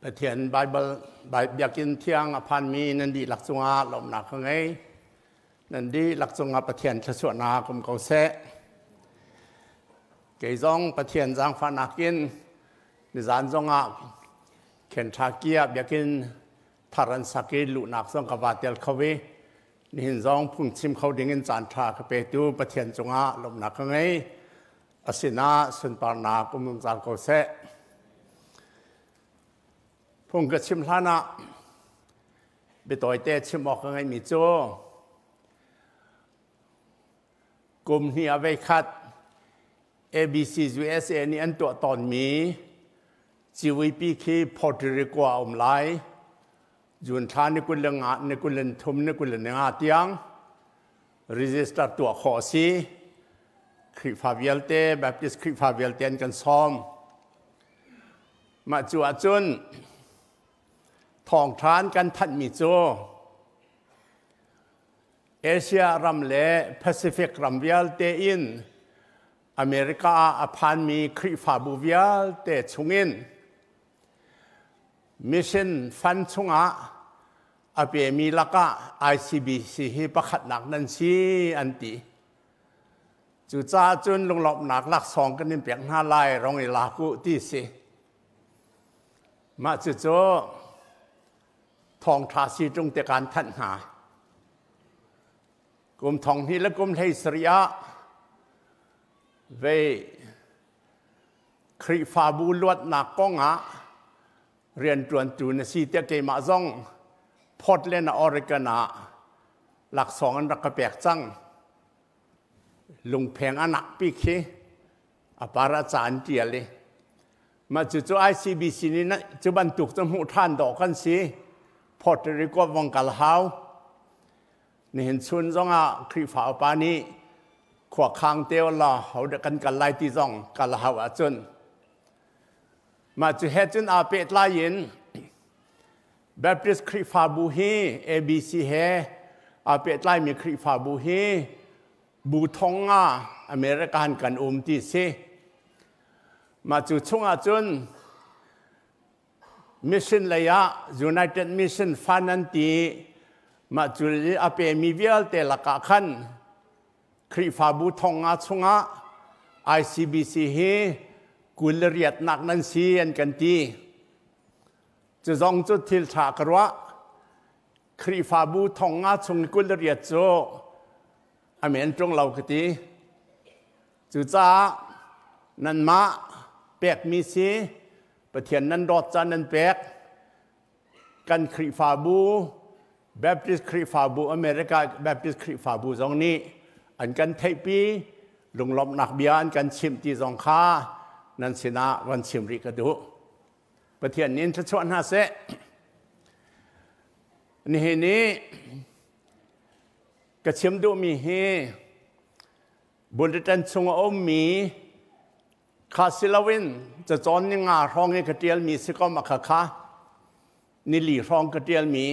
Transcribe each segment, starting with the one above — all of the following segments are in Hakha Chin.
Pathian Baibal Biakinn thiang a phanmi nan dihlak cungah lawmhnak ka ngei. Nan dihlak cungah Pathian thluachuahnak um ko seh. Kei zong Pathian zaangfahnak in nizan zongah Kentucky ah biakinn thar an sak i luhnak zong ka va tel kho i nihin zong phungchim kho ding in caan ṭha ka petu Pathian cungah lawmhnak ka ngei. A sinah sunparnak um zungzal ko seh. Phung ka chim hlan ah biatawite chim awk ka ngeihmi cu kum hnih ah voikhat ABC USA nih an tuah tawnmi civuipi khi Puerto Rico ah a um lai. June thla ni 25, ni 23, ni 25 tiang register tuah khawh a si. Khrihfa vialte, Baptist Khrihfa vialte an kan sawm. Mah cu ahcun thawngṭha an kan thanhmi cu Asia ram le Pacific ram vialte in America ah a phanmi Khrihfabu vialte chungin mission fund chungah a pemi lakah ICBC hi pakhatnak nan si an ti. Cucaah cun lunglawmhnak laksawng kan in pek hna lai rong i lak u ti si. Mah cucu thawngṭha si ṭung te kan thanh hna. Kum thong hnih le kum 17 ah vei Khrihfabu luatnak kongah rianṭuantu na si tiah keimah zong Portland, Oregon ah laksawng an rak ka pek cang. Lungpheng a nakpi khi a par ah ca an ṭial i mah cucu ICBC nih cu bantuk cu hmuh ṭhan dawh kan si. Puerto Rico vong kal hau. Nihin chun zongah Khrihfa upa nih khua khang te la ho dah kan kal lai ti zong kal hau ahcun mah cu he cun aa pehtlai in Baptist Khrihfabu hi ABC he aa pehtlaimi Khrihfabu hi bu thong ah American kan um ti si. Mah cu chungah cun mission lei ah United Mission Fund an ti mah cu a pemi vialte lakah khan Khrihfabu thong nga chungah ICBC hi 28nak nan si an kan ti. Cu zong cu thil ṭha ka ruah. Khrihfabu thong nga chung 28 cu a men ṭung lo ka ti. Cucaah nanmah pekmi si Pathian nan dawt caan nan pek. Kan Khrihfabu Baptist Khrihfabu America Baptist Khrihfabu zong nih an kan theihpi lunglawmhnak bia an kan chimh ti zong kha nan sinah van chim rih ka duh. Pathian nih in thluachuah hna seh. Nihin i ka chim duhmi hi bulletin chung a ummi kha si loin cacawn ni nga hrawng i ka ṭialmi si kom a kha kha nili hrawng ka ṭialmi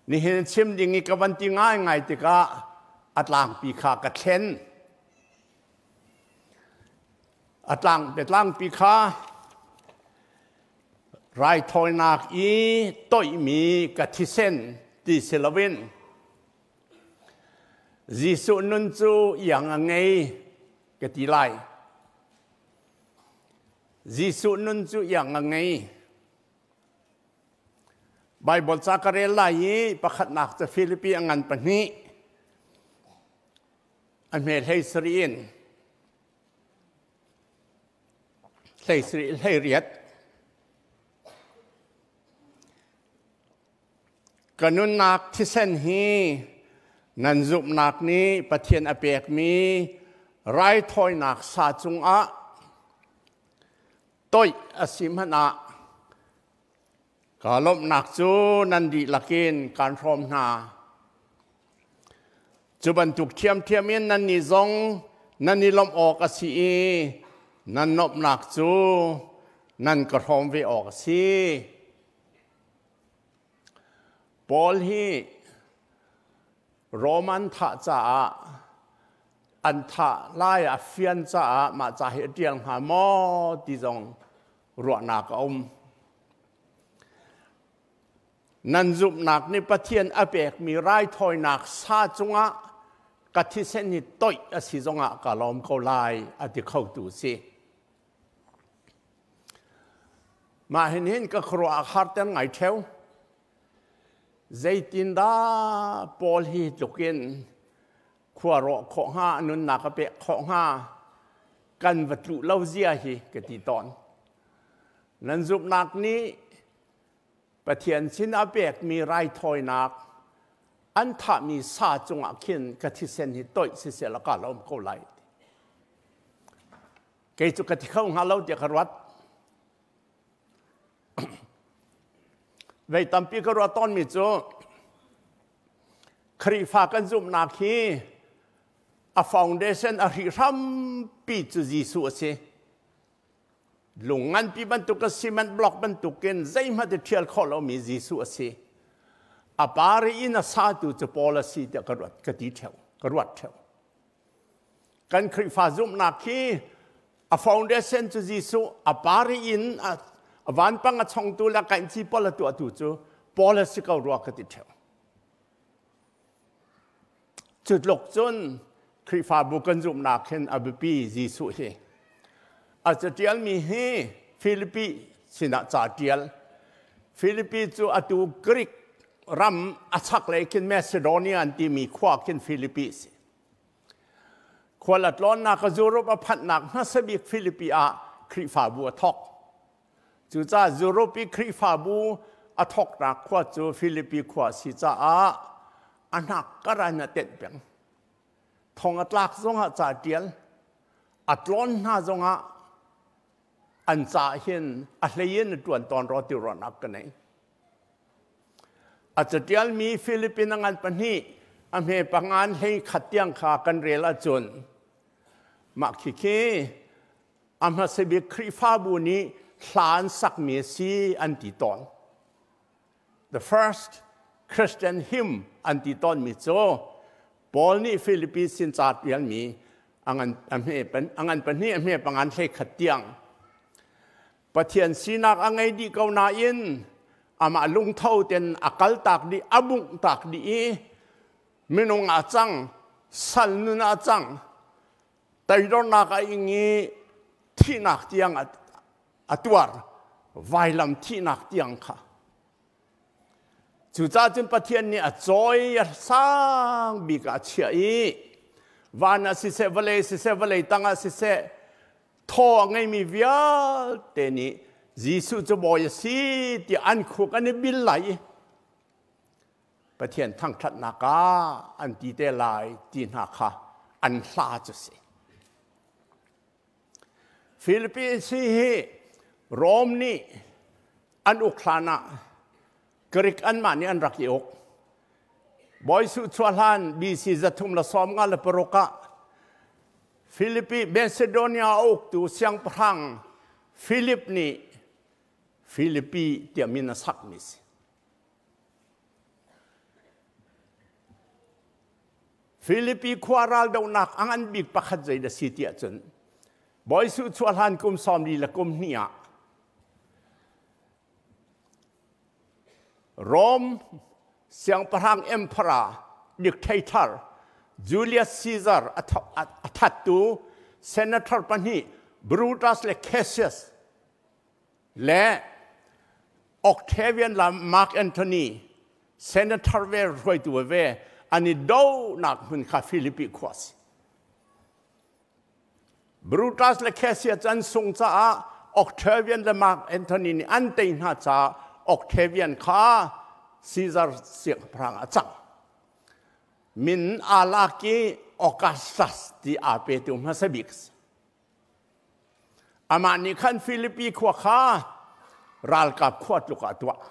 nihin chim ding i ka van ti ngaingai tikah a tlangpi kha ka thlen. A tlang biatlangpi kha raithawinak i toihmi ka thisen ti si loin Jesuh nun cu iang a ngei ka ti lai. Jesuh nun cu iang a ngei. Baibal ca ka rel lai i pakhatnak cu Filipi a ngan pahnih a hme 17 in 17 18. Ka nunnak thisen hi nan zumhnak nih Pathian a pekmi raithawinak sa cungah toih a si hmanh ah ka lawmhnak cu nan dihlak in kaan hrawm hna. Cu bantuk ṭhiamṭhiam in nannih zong nan i lawmh awk a si i nan lawmhnak cu nan ka hrawm ve awk a si. Paul hi Roman thah caah an thah lai a fian caah mah ca hi a ṭial hnga maw ti zong ruahnak a um. Nan zumhnak nih Pathian a pekmi raithawinak sa cungah ka thisen hi toih a si zongah ka lawm ko lai a ti khotu si. Mah hin hin ka khuaruah a harter ngai ṭheo. Zeitindah Paul hi tlukin khua rawh khawh hnga, nunnak a pek khawh hnga, kan va tluh lo zia hi ka ti tawn. Nan zumhnak nih Pathian sin a pekmi raithawinak an thahmi sa cungah khin ka thisen hi toih siseh law ka lawm ko lai. Kei cu ka ti kho hnga lo tiah ka ruat. Vei tampi ka ruah tawnmi cu Khrihfa kan zumhnak hi a foundation a hrihhrampi cu Jesuh a si. Lung nganpi bantuk a cement block bantukin zeihmanh i ṭhial khawh lomi Jesuh a si. A pari in a satu cu Paul a si tiah ka ruat ka ti ṭheo, ka ruat ṭheo. Kan Khrihfa zumhnak hi a foundation cu Jesuh, a pari in a vanpang a chongtu le kainci pawl a tuahtu cu Paul a si ko rua ka ti ṭheo. Cu tluk cun Khrihfabu kan zumhnak hin a biapi Jesuh hi. A caṭialmi hi Filipi sinah ca ṭial. Filipi cu atu Greek ram a chaklei khin Macedonia an timi khua khin Filipi si. Khual a tlawnnak a Europe a phanhnak hmasa bik Filipi ah Khrihfabu a thawk. Cucaah Europe i Khrihfabu a thawknak khua cu Filipi khua a si caah a hnak kar in a tenh peng. Thong a tlak zongah ca ṭial, a tlawn hna zongah an ca hin a hlei in a ṭuan tawn rua ti ruahnak ka nei. A caṭialmi Philippine a ngan pahnih, a hme pangan hlei khat tiang kha kan rel ahcun mah khikhi a hmasa bik Khrihfabu nih hla an sakmi a si an ti tawn. The first Christian hymn an ti tawnmi cu Paul nih Philippi sin ca ṭialmi a ngan pahnih a hme pangan hlei khat tiang Pathian sinak a ngei dih ko nain amah lungtho ten a kaltak dih a bungh tak dih i minung ah cang sal nun ah cang Toidornak a ing i thihnak tiang a tuar, vailam thihnak tiang kha. Cucaah cun Pathian nih a cawi a sang bik ah a chiah i van ah siseh, vawlei siseh, vawlei tang ah siseh, thaw a ngeimi vialte nih Jesuh cu Bawi a si tiah an khuk an i bil lai i Pathian thangṭhatnak ah an ti te lai ti hna kha an hla cu si. Philippines hi Rome nih an uk hlan ah Greek anmah nih an rak i uk. Bawi Suh chuah hlan BC 336 ah Philippi Macedonia a uktu siangpahrang Philip nih Philippi tiah min a sakmi si. Filipi khua raldohnak a ngan bik pakhat zei dah si tiah cun Bawi Suh chuah hlan kum sawmli le kum hnih ah Rome siangpahrang emperor dictator Julius Caesar a thattu senator pahnih Brutus le Cassius le Octavian le Mark Antony senator ve hruaitu ve an i donak hmun kha Philippi khua si. Brutus le Cassius an sung caah Octavian le Mark Antony nih an tei hna caah Octavian kha Caesar siangpahrang a cang. Min aa lak i Augustus ti aa petu hmasa bik si. Amah nih khan Filipi khua kha ralkap khua tluk ah a tuah.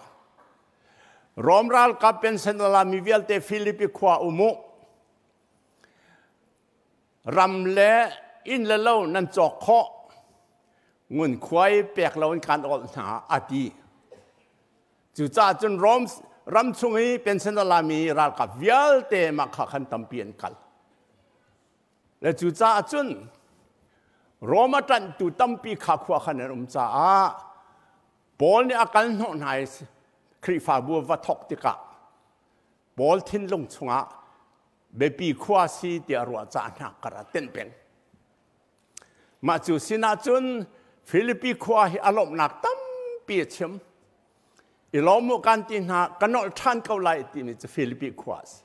Rom ralkap pension a lami vialte Filipi khua um u. Ram le inn le lo nan cawk khawh. Ngunkhuai pek lo in kan awlh hna a ti. Cucaah cun Rom ram chung i pension a lami ralkap vialte mah kha khan tampi an kal. Le cucaah cun Rome a ṭanhtu tampi kha khua khan an um caah Paul nih a kal hnawh hna i Khrihfabu va thawk tikah Paul thinlung chungah biapi khua si tiah ruah ca hna kar ah tenh peng. Mah cu sinah cun Filipi khua hi a lawmhnak tampi a chim. I lawm u kan ti hna, ka nolh ṭhan ko lai timi cu Filipi khua a si.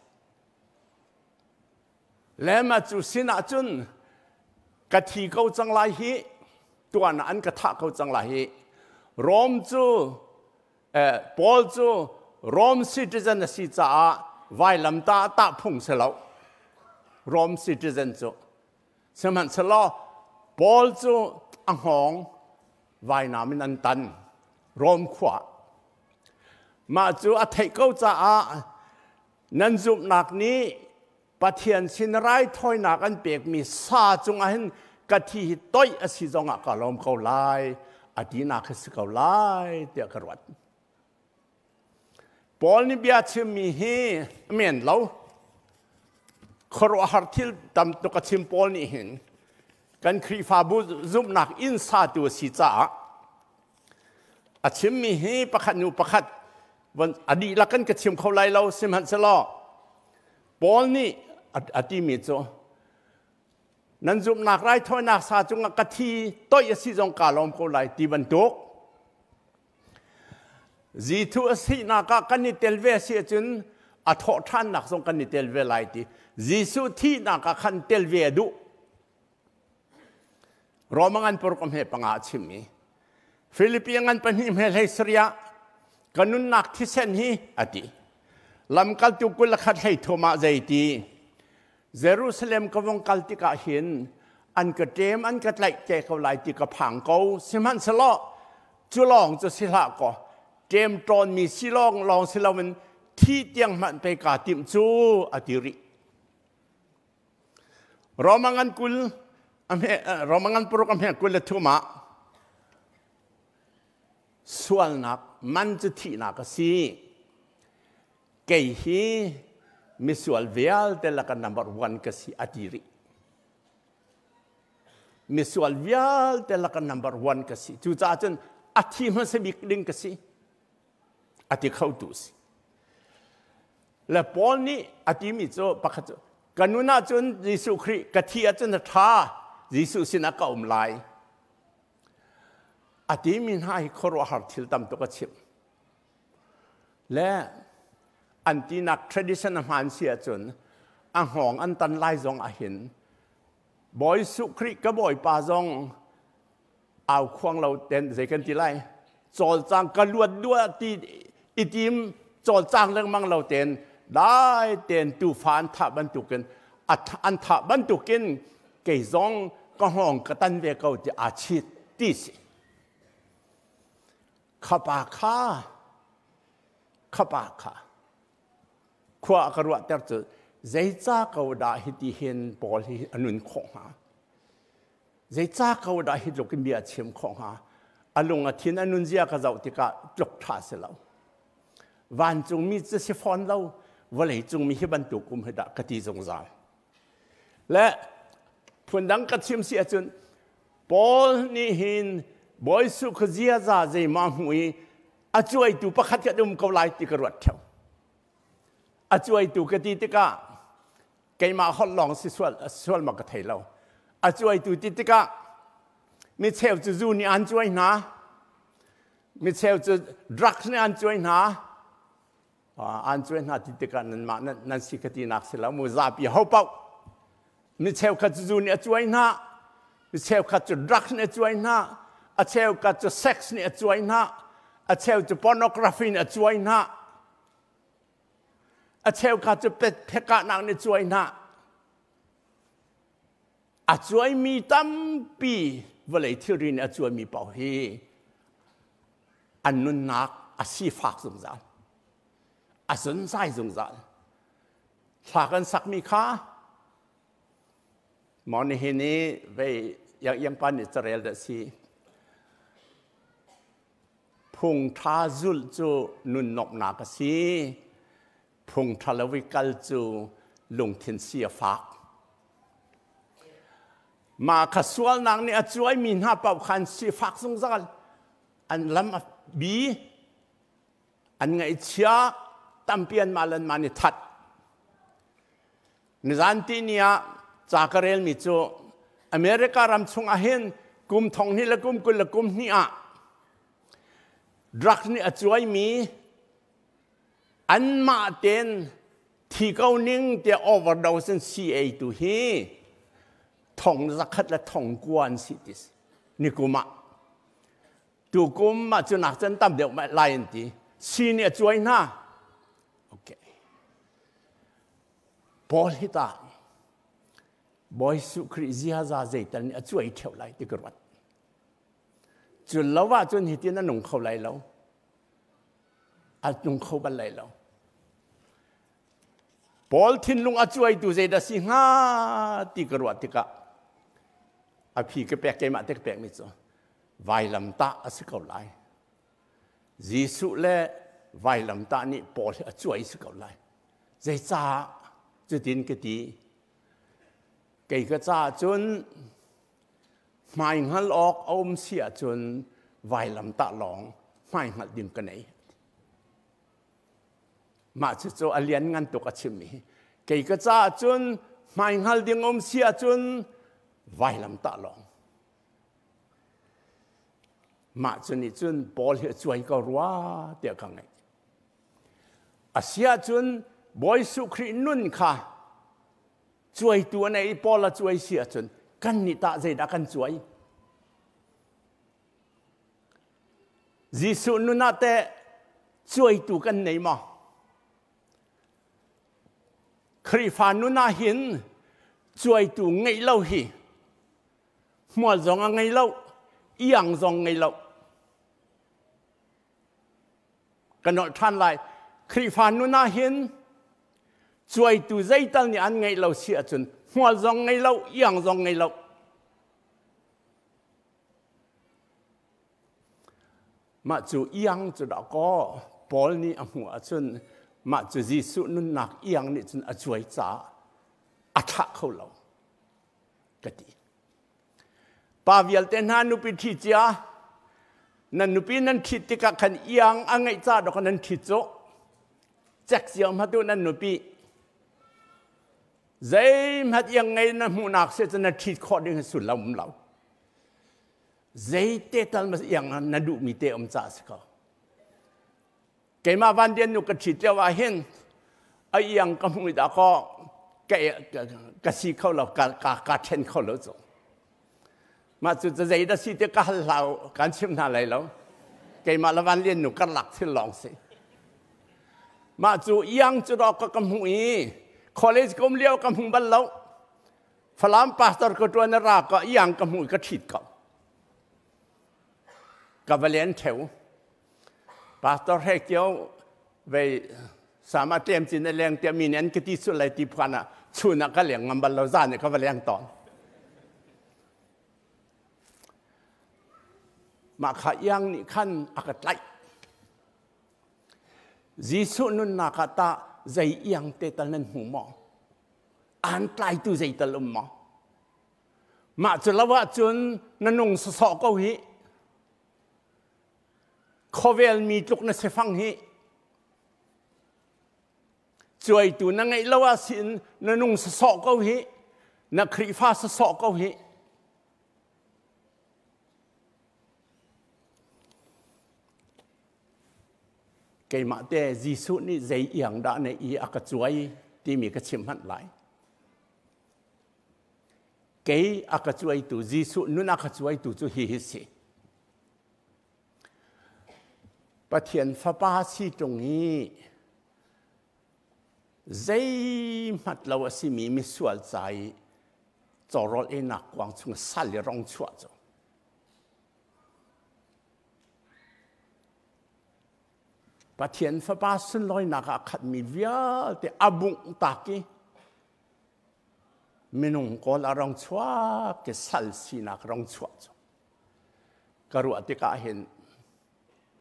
Le mah cu sinah cun ka thi ko cang lai hi, tuan ah an ka thah ko cang lai hi. Rom cu Paul cu Rome citizen a si caah vailamtah tah phung si lo. Rome citizen cu. Sihmanhsehlaw Paul cu a hngawng vainam in an tan Rome khua. Mah cu a theih ko caah nan zumhnak nih Pathian sin raithawinak an pekmi sa cungah hin ka thi hi toih a si zongah ka lawm ko lai a tinak hi si ko lai tiah ka ruat. Paul nih bia chimmi hi men lo. Khuaruahhar thil tam tuk a chim. Paul nih hin kan Khrihfabu zumhnak inn satu a si caah a chimmi hi pakhat hnu pakhat a dihlak kan ka chim kho lai lo. Sihmanhsehlaw Paul nih a timi cu nan zumhnak raithawinak sa cungah ka thi toih a si zong kaa lawm ko lai ti bantuk, Jesuh a sinak ah kan i tel ve si ahcun a thawh ṭhannak zong kan i tel ve lai ti, Jesuh thihnak ah khan tel ve a duh. Roma ngan paruk a hme panga a chimmi, Filipi ngan 2 hme 17 ah ka nunnak thisen hi a ti. Lamkaltu 21 33 ah zei ti? Jerusalem ka vong kal tikah hin an ka ṭem, an ka tlaih te ko lai ti ka phang ko. Sihmanhsehlaw cu lawng cu si hlah kaw, ṭem ṭawnmi si lawng lawng si loin thi tiang hmanh pei kaa timh cu a ti rih. Roma ngan 20 Roma ngan 6 a hme 23 ah sualnak man cu thihnak a si, kei hi misual vialte laka number one ka si a ti rih. Misual vialte laka number one ka si, cucaah cun a thi hmasa bik ding ka si a ti kho tu si. Le Paul nih a timi cu pakhat cu ka nun ahcun Jesuh Khrih, ka thi ahcun a ṭha, Jesuh sinah ka um lai a timi hna hi khuaruahhar thil tam tuk a chim. Le an tinak tradition a hmaan si ahcun a hngawng an tan lai zong ahhin Bawi Jesuh Khrih ka Bawipa zong au khuang lo ten, zei kan ti lai, cawlcang ka luat dua ti i tim cawlcang lengmang lo ten, dai ten tufa an thah bantukin, an thah bantukin kei zong ka hngawng ka tan ve ko ti aa chit ti si. Khapa kha, khapa kha khua ka ruahter cu zeica ko dah hiti hin Paul hi a nun khawh hnga? Zeica ko dah hi tluk in bia a chim khawh hnga? A lung a thin, a nunzia ka zoh tikah tluk ṭha si lo, vancungmi cu si fawn lo, vawlei cungmi hi bantuk um hi dah ka ti zungzal. Le phundang ka chim si ahcun Paul nih hin Bawi Jesuh kha ziaza zeimah hmu i a cuaitu pakhat kan um ko lai ti ka ruat theo. A cuaitu ka ti tikah keimah holh lawng si sual sual ma ka thei lo. A cuaitu ti tikah mi cheu cu zu nih an cuai hna, mi cheu cu drugs nih an cuai hna. An cuai hna ti tikah nanmah nan si ka tinak si lo mu, zapi ho paoh. Mi cheukhat cu zu nih a cuai hna, mi cheukhat cu drugs nih a cuai hna, a cheukhat cu sex nih a cuai hna, a cheu cu pornography nih a cuai hna, a cheukhat cu phekahnak nih cuai hna. A cuaimi tampi, vawlei thilri nih a cuaimi paoh hi an nunnak a sifak zungzal, a zunzai zungzal. Thla kan sakmi kha maw nihin i vei yang pa nih carel dah si, phung ṭha zulh cu nun nuamhnak a si, phung ṭha lo i kal cu lungthin si a fak. Mah kha sualnak nih a cuaimi hna paoh khan sifak zungzal, an lam a bi. An ngaihchia tampi an mah le an mah nih that. Nizan ti ni ah ca ka relmi cu America ram chung ah hin kum thong hnih le kum 20 le kum hnih ah drugs nih a cuaimi anmah ten thi ko ning tiah overdose in CA tu hi thong zakhat le thong kua an si ti ni kum ah tukum ah cu nak cun tam deuh lai an ti si nih a cuai hna. Okay. Paul hi ta Bawi Jesuh Khrih ziaza zeital nih a cuai ṭheo lai ti ka ruat. Cu lo ahcun hitin a nung kho lai lo. A nung kho bal lai lo. Paul thinlung a cuaitu zeidah si hnga ti ka ruah tikah a phi ka pek keimah te ka pekmi cu vailamtah a si ko lai. Jesuh le vailamtah nih Paul hi a cuai si ko lai. Zeicah cutin ka ti? Kei ka caah cun hmaihngal awk a um si ahcun vailamtah lawng hmaihngalh ding ka nei. Mah cucu a lianngan tuk a chimmi hi. Kei ka caah cun hmaihngal ding um si ahcun vailamtah lawng. Mah cu nih cun Paul hi a cuai ko rua tiah ka ngaih. A si ahcun Bawi Jesuh Khrih nun kha cuaitu a nei i Paul a cuai si ahcun kan nih tah zeidah kan cuai? Jesuh nun ah teh cuaitu kan nei maw? Khrihfa nun ah hin cuaitu ngeih lo hi hmual zong a ngei lo, iang zong ngei lo. Ka nolh ṭhan lai. Khrihfa nun ah hin cuaitu zeital nih an ngeih lo si ahcun hmual zong ngei lo, iang zong ngei lo. Mah cu iang cu dah kaw Paul nih a hmuh ahcun mah cu Jesuh nunnak iang nih cun a cuai caah a thlah kho lo ka ti. Pa vialte hna nupi ṭhi cia nan nupi nan ṭhit tikah khan iang a ngeih ca dawk nan ṭhit cu cek cio hmatu nan nupi zeihmanh iang ngei na hmuhnak si cun na ṭhit khawh ding hi sullam um lo. Zeite tal mas iang na duhmi te um ca si ko. Keimah van dian nu ka ṭhit lio ah hin a iang ka hmuh dah kaw ka ka si kho lo ka ka ka ṭhen kho lo cu. Mah cu zei dah si te ka hal hlau kan chim hna lai lo. Keimah le van lian nu karlak thil lawng si. Mah cu iang cu dawk ka ka hmuh i college ka um lio ka hmu bal lo. Falam pastor ka ṭuan ra ka iang ka hmuh i ka ṭhit ko. Ka va len ṭheu. Pastor Hre Kio vei sama tlem cin a leng tiah mi nih an ka ti sul lai ti phuan ah chun ah ka leng ngam bal lo zan ah ka va leng tawn. Mah kha iang nih khan a ka tlaih. Jesuh nunnak ah tah zei iang te tal nan hmu maw? Aan tlaitu zei tal um maw? Mah cu lo ahcun na nung sawsawh ko hih. Khawvel mi tluk na si fang hi. Cuaitu na ngeih lo ah sin na nung sawsawh ko hi. Na Khrihfa sawsawh ko hi. Keimah te Jesuh nih zei iang dah na i a ka cuai timi ka chim hmanh lai. Kei a ka cuaitu Jesuh nun a ka cuaitu cu hi hi si. Pathian fapa si ṭung i zeihmat lo a simi misual ca i cawrawl einak kuang chung sal i rong chuah cu Pathian Fapa sunlawinak ah khatmi vialte a bungh tak i minung kawl a rong chuak i sal sinak rong chuah cu ka ruah tikah hin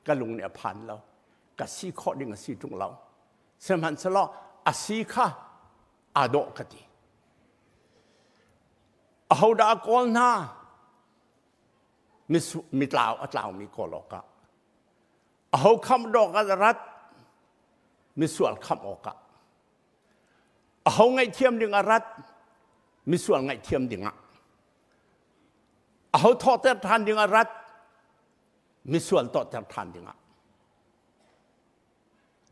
ka lung nih a phan lo ka si khawh ding a si ṭung lo sihmanhsehlaw a si kha aa dawh ka ti. Ahodah a kawl hna? Mitlau a tlaumi kawl awkah. Aho khamh dawk ah rat? Misual khamh awkah. Aho ngaihthiam ding a rat? Misual ngaihthiam dingah. Aho thawhter ṭhan ding a rat? Misual tawhter ṭhan dingah.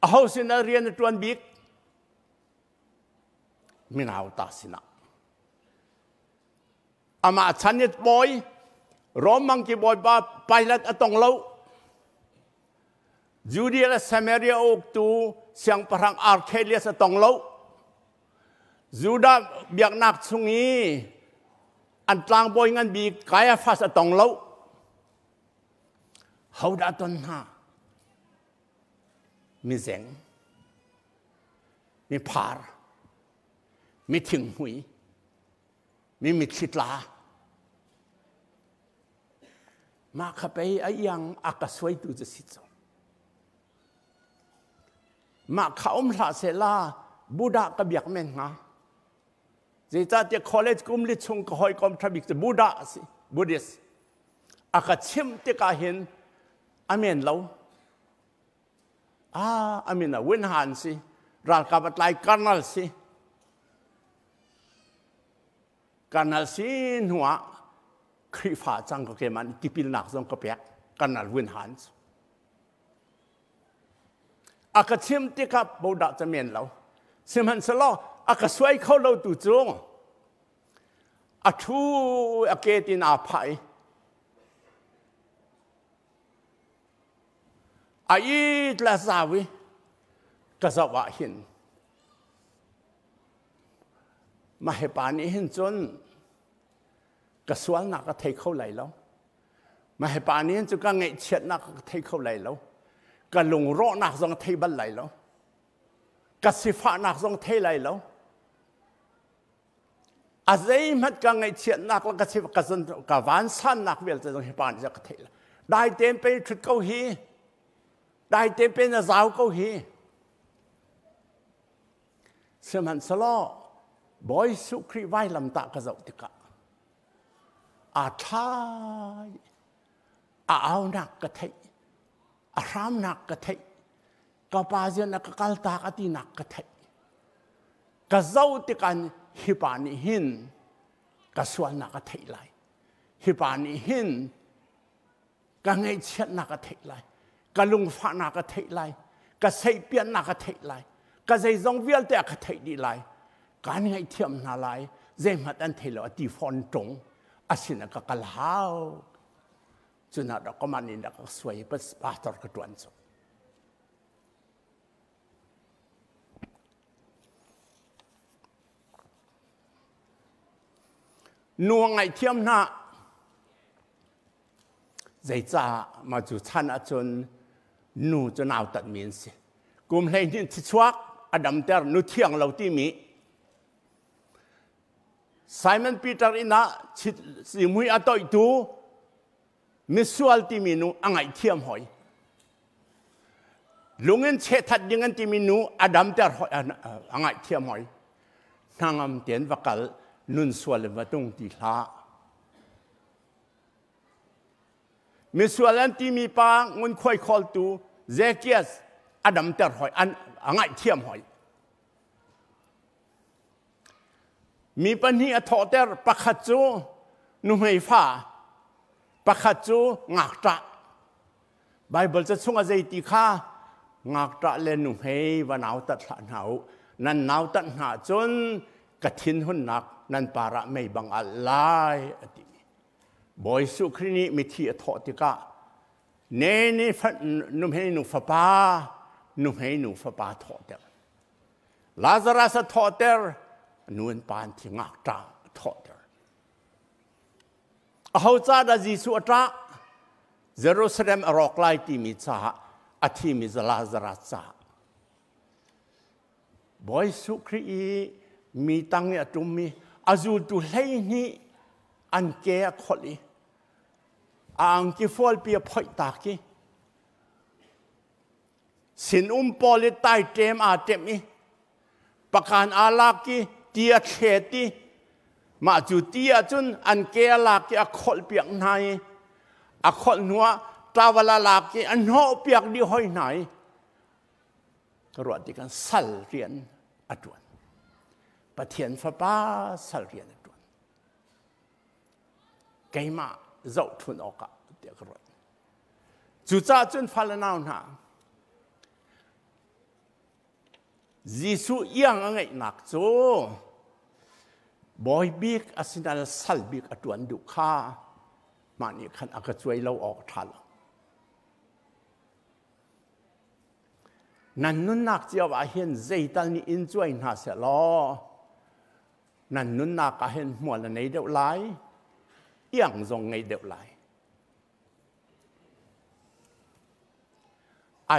Aho sinah rian a ṭuan bik? Minauta sinah. Amah chan i bawi Rom mangki bawipa Pilate a tong lo. Judea le Samaria uktu siangpahrang Archelaus a tong lo. Judah biaknak chung i an tlangbawi ngan bik Caiaphas a tong lo. Hodah ton hna? Mizeng, miphar, mithinghmui, mi mitthli tla. Mah kha pei a iang a ka suaitu cu si cu. Mah kha um hlah sehla Buddha ka biak men hnga. Zeicahtiah college kum li chung ka hawikom ṭha bik cu Buddha a si, Buddhist. A ka chimh tikah hin a men lo. Ah, a min a Win Han si, ralkap a tlai colonel si. Colonel si hnuah Khrihfa cang ka keimah nih tipilnak zong ka pek colonel Win Han cu. A ka chim tikah bodah ca men lo. Sihmanhsehlaw a ka suai kho lo tu cu a ṭhu a ke tin aa phah i a it le zau i ka zoh ah hin mah hi pa nih hin cun ka sualnak ka thei kho lai lo. Mah hi pa nih hin cu ka ngaihchiatnak ka thei kho lai lo. Ka lungrawhnak zong thei bal lai lo. Ka sifahnak zong thei lai lo. A zeihmanh ka ngaihchiatnak le ka sif ka zon ka vansannak vialte zong hi pa nih ka thei lo. Dai tein pei ṭhut ko hi. Dai tein pei na zau ko hi. Sihmanhsehlaw Bawi Jesuh Khrih vailamtah ka zoh tikah aa thlai, a aunak ka theih, a hramnak ka theih, ka pa zian a ka kaltak a tinak ka theih. Ka zoh tikah hi pa nih hin ka sualnak a theih lai. Hi pa nih hin ka ngaihchiatnak a theih lai ka lungfahnak a theih lai ka seihpiannak a theih lai ka zeizong vialte a ka theih dih lai kaan ngaihthiam hna lai zeihmanh an thei lo a ti fawn ṭung a sinah ka kal hau cunah rak ka man in rak ka suai pastor ka ṭuan cu. Nu a ngaihthiam hna. Zeicah mah cu chan ahcun nu cu nautatmi an si. Kum 12 thichuak a damter nu thiang lo timi Simon Peter inn ah zihmui a toihtu misual timi nu a ngaihthiam hoi. Lungin chehthat ding an timi nu a damter hoi a ngaihthiam hoi. Hnangam tein va kal nun sual in va tung ti hlah. Misual an timi pa ngunkhuai khawltu Zacchaeus a damter hoi a ngaihthiam hoi. Mi pahnih a thawhter pakhat cu nuhmei fa pakhat cu ngakṭah. Baibal ca chung a zei ti kha ngakṭah le nuhmei va nautat hlah hna u. Nan nautat hna cun ka thinhunnak nan par ah mei bang alh lai a ti. Bawi Jesuh Khrih nih mithi a thawh tikah ne nih nuhmei nu fapa nuhmei nu fapa thawhter. Lazarus a thawhter nu an pa an thi ngakṭah a thawhter. Aho ca dah Jesuh a ṭah? Jerusalem a rawk lai timi caah a thimi Lazarus caah. Bawi Jesuh Khrih i mi tang i a ṭummi a zultu 12 an ke a kholh i a angki fualpi a phoih tak i sinum pawl i taiṭem aa ṭemh i pakan aa lak i ti a thlet i mah cu ti ahcun an ke a lak i a kholhpiak hna i a kholh hnuah tawal a lak i a hnawhpiak dih hoi hna i. Ka ruah tikah sal rian a ṭuan. Pathian Fapa sal rian a ṭuan. Keimah zohṭhun awkah tiah ka ruat. Cucaah cun fale nau hna, Jesuh iang a ngeihnak cu bawi bik a sinain sal bik a ṭuan duh kha mah nih khan a ka cuai lo awk ṭha lo. Nan nunnak cio ah hin zeital nih in cuai hna seh law nan nunnak ah hin hmual a nei deuh lai, iang zong ngei deuh lai.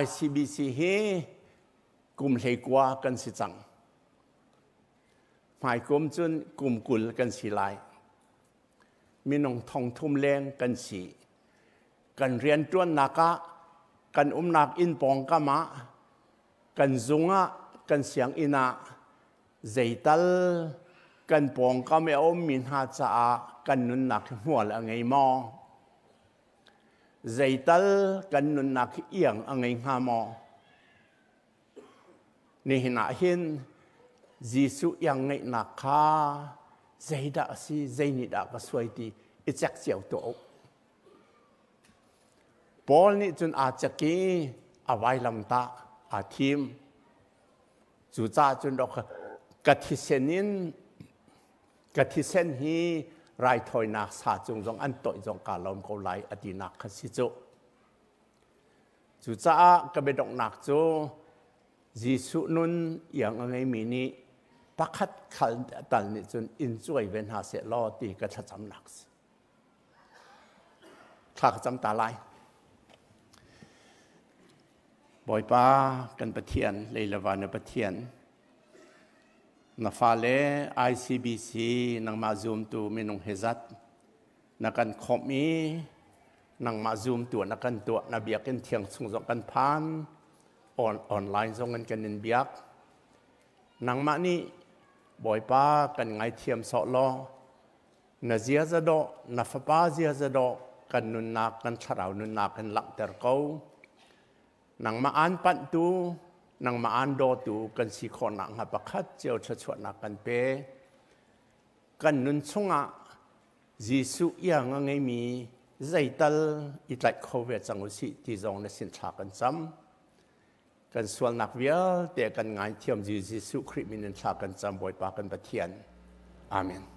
ICBC hi kum 19 kan si cang. Hmaikum cun kum 20 kan si lai. Minung 3,000 leng kan si. Kan rianṭuannak ah, kan umnak inn pawngkam ah, kan zung ah, kan sianginn ah zeital kan pawngkam i a ummi hna caah kan nunnak hi hmual a ngei maw? Zeital kan nunnak hi iang a ngei hnga maw? Nihin ah hin Jesuh iang ngeihnak kha zeidah a si, zei nih dah ka suai ti i cek cio tuah u. Paul nih cun aa cek i a vailamtah aa thim. Cucaah cun ka thisen in ka thisen hi raithawinak sa cung zong an toih zong kaa lawm ko lai a tinak kha si cu. Cucaah ka biadonghnak cu Jesuh nun iang a ngeimi nih pakhat khal tal nih cun in cuai ve hna seh law ti ka thlacamnak si. Thla ka cam ta lai. Bawipa kan Pathian, lei le van na Pathian, na fale ICBC nangmah zumtu minung he zat na kan khawmh i nangmah zumtu na kan tuah na biakinn thiang chung zong kan phan online zong in kan in biak nangmah nih Bawipa kan ngaithiam sawh law na ziaza dawh na fapa ziaza dawh kan nunnak kan thlarau nunnak in langhter ko nangmah aan panhtu nangmah aan dawtu kan si khawh nakhnga pakhat cio thluachuahnak kan pe kan nun chungah Jesuh iang a ngeimi zeital i tlaih kho ve cang u sih ti zong na sin thla kan cam kan sualnak vialte kan ngaithiam Jesuh Khrih min in thla kan cam Bawipa kan Pathian. Amen.